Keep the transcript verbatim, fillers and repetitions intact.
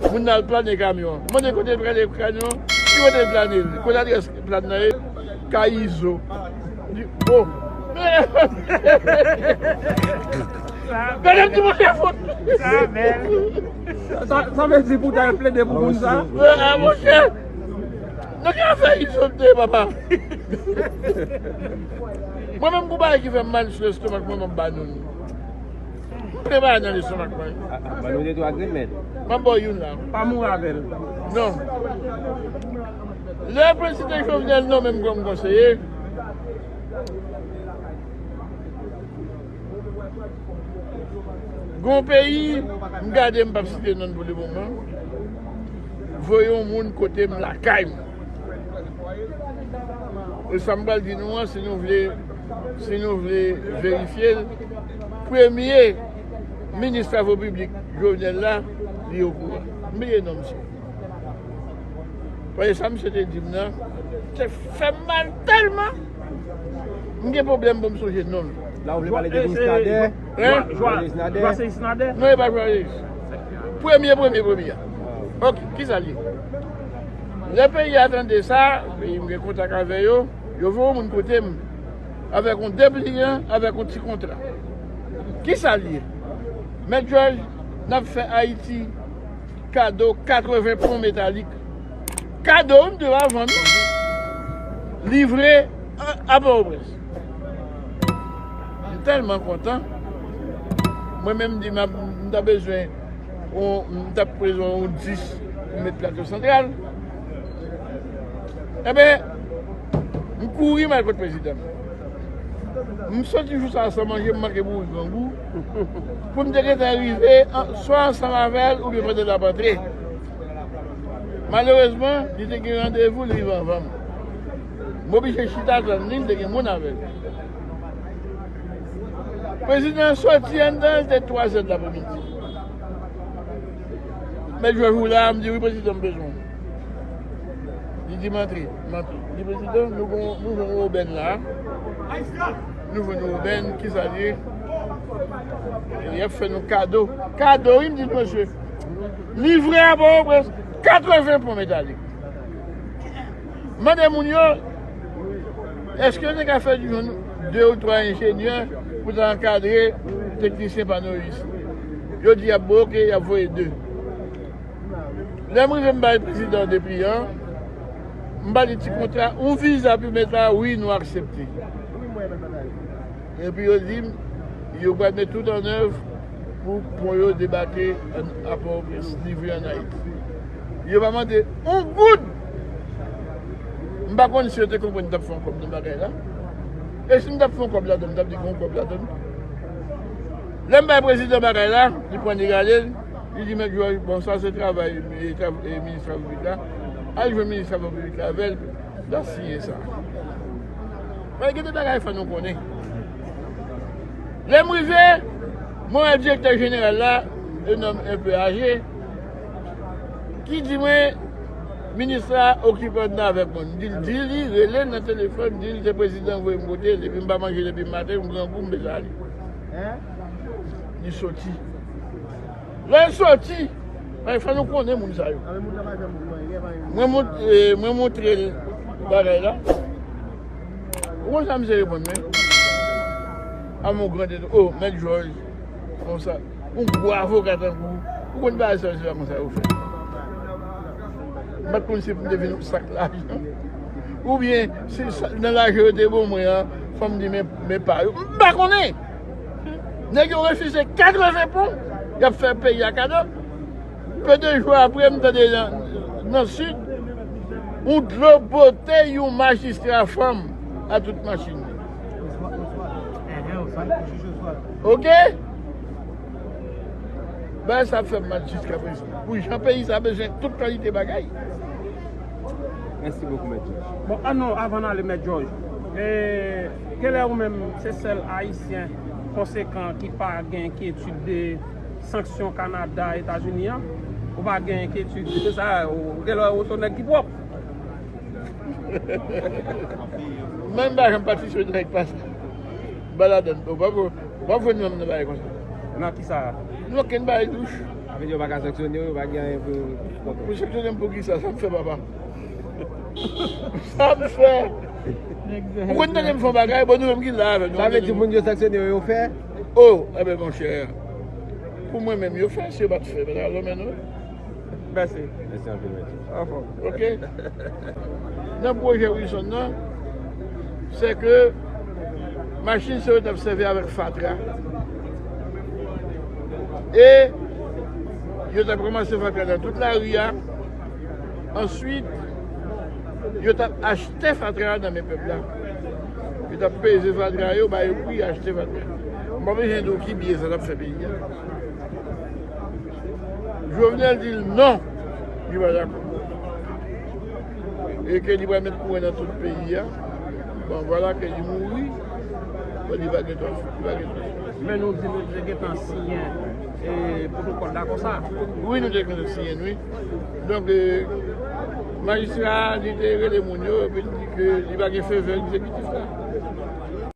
Moun nan al plane kamyon an. Mande kote l plane kamyon an, ki kote l plane l, kote adrès plane nan ye, kay Izo. Li di, oh. Gade m di monchè fout. Sa bèl. Sa, sa vle di pou ta plede pou moun sa? Ah, monchè. Nan ki afè Izo te, papa? Mwen menm, pou bagay ki fè m mal sou lestomak mwen, m ap ba nou. M plen bagay nan lestomak mwen. A, a, ban nou de twa grenn, mèt. M ap ba w youn la. Pa mouri avè l. Non. Lè prezidan Jovenel nonmen m kòm konseye, gon peyi, m gade, m p ap site non l pou lemoman, voye yon moun kote m, lakay m. E sa m pral di nou an, si nou vle, si nou vle verifye l, premye minis travo piblik Jovenel la, li okouran. M bliye non misye. Paske sa misye te di m nan, te fè m mal tèlman. M gen pwoblèm pou m sonje non l. La, ou vle pale de Minis Nader? Hein? Jwa-, Jwa-, Minis Nader? Jwaseis Nader? Non, e pa Jwaseis. Premye, premye, premye a. Ok, kisa l ye? Lè peyi a tande sa, peyi m gen kontak avè yo, yo voye yon moun kote m avèk yon depliyan, avèk yon ti kontra. Kisa l ye? Mèt Jòj, n ap fè Ayiti kado katreven pon metalik. Kado, m te va vann. Livre a, a Pòtoprens. M tèlman kontan. Mwen menm, m di, m ap, m ta bezwen, yon, m t ap bezwen yon dis pou met Plato Santral. Enben, m kouri m al kot prezidan. M soti jou sa a san manje, m manke mouri grangou. Pou m te gentan rive, an, swa ansanm avè l oubyen pandan l ap antre. Malerezman, li te gen randevou, li rive anvan m. M oblije chita tann li, m te gen moun avè l. Prezidan an soti anndan, li te twazè de lapremidi. Mèt Jòj, ou la? M di, wi, prezidan, m bezwen w. Li di m antre, m antre. Li di, prezidan, nou gon, nou jwenn yon obèn la. Nou jwenn yon obèn, kisa l ye? Y ap fè nou kado. Kado, wi, m di l, mesye. Livre a Pòtoprens, katreven pon metalik. Mande moun yo, èske yo te ka fè jwenn de ou twa enjenyè pou ta ankadre teknisyen panoyis? Yo di y ap, bon, oke, y ap voye de. Lè m rive, m bay prezidan depliyan, m ba li ti kontra, yon viza pou met la, wi, nou aksepte. Epi yo di m, yo pral met tout an èv pou pon yo debake an, a Pòtoprens, livre ann Ayiti. Yo pa mande yon goud. M pa konn si yo te konprann m t ap fè yon kòb nan bagay la. E si m t ap fè yon kòb ladan, m t ap di gon kòb ladan. Lè m bay prezidan bagay la, li pran li rale l, li di, mèt Jòj, bon, sa se travay, e, tra-, e, minis travo piblik la. Al jwenn minis travo piblik la avè l, l a siyen sa. Mwen gen de bagay fò nou konnen. Lè m rive, mwen wè direktè jeneral la, yon nonm enpe aje, ki di mwen, minis la okipe anndan avèk mwen. M di l, di li, rele l nan telefòn, di l se prezidan voye m kote l, epi m pa manje depi maten, m grangou, m bezwen ale. Li soti. Lè l soti, men fò nou konnen moun sa yo. Mwen mont-, eh, mwen montre l bagay la. Ou konn sa misye reponn mwen? A mon grand étonnement, oh, mèt Jòj, konsa. Yon gwo avoka tankou w, ou konn bagay sa yo, se pa konsa yo fè. M pa t konn si pou m te vin yon sak lajan. Oubyen, si sa, nan lajan yo te ban mwen an, fò m di men, men pa yo. M pa konnen! Nèg yo refize katreven pon, y ap fè peyi a kado. Pe de jou apre, m tande nan, nan Sid, yon dlo bote yon majistra fanm a tout machin li. Oke? Bagay sa ap fè m mal jiskaprezan. Pou jan peyi sa bezwen tout kalite bagay. Mèsi bokou, Mèt Jòj. Bon, ah non, avan n ale, Mèt Jòj, e, genlè ou menm, se sèl Ayisyen konsekan ki pa gen enkyetid de sanksyon Kanada, Etazini an? Ou pa gen enkyetid de sa, ou genlè ou se yon nèg ki pwòp. Mwen, m pa janm patisipe nan nèg pa sa. M pa ladann. Ou pa pou, ou pa pou jwenn mwen nan bagay konsa. Nan ki sa? Nan okenn bagay douch. Sa vle di yo pa ka sanksyone w, yo pa gen anyen pou yo kont ou. Pou sanksyone m pou ki sa? Sa m fè, papa? Sa m fè? Ou konn tande m fè yon bagay, bon, nou menm ki la avè nou. Sa vle di moun yo sanksyone yo, yo fè? Oh, e ben, monchè, pou mwen menm, yo fè, si yo pa t fè, pa t alò men nou. Mèsi. Mèsi anpil, mèsi. Ok? Nan pwojè Wilson nan, se ke machin sa yo t ap sèvi avèk fatra. E yo t ap ranmase fatra nan tout lari a. Answit, yo t ap achte fatra a nan men pèp la. Yo t ap peze fatra yo, ba yo pri, achte fatra. M pa bezwen di w ki byen sa t ap fè peyi a. Jovenel di l non, li pa dakò. E ke li pral met kouran nan tout peyi a. Bon, vwala ke li mouri. Bon, li pa gen twa, li pa gen twa. Men nou di nou te gentan siyen e pwotokòl la konsa. Wi, nou te gentan siyen, wi. Donk, e, majistra a, li te rele moun yo, epi li di ke li pa gen fè vè egzekitif la.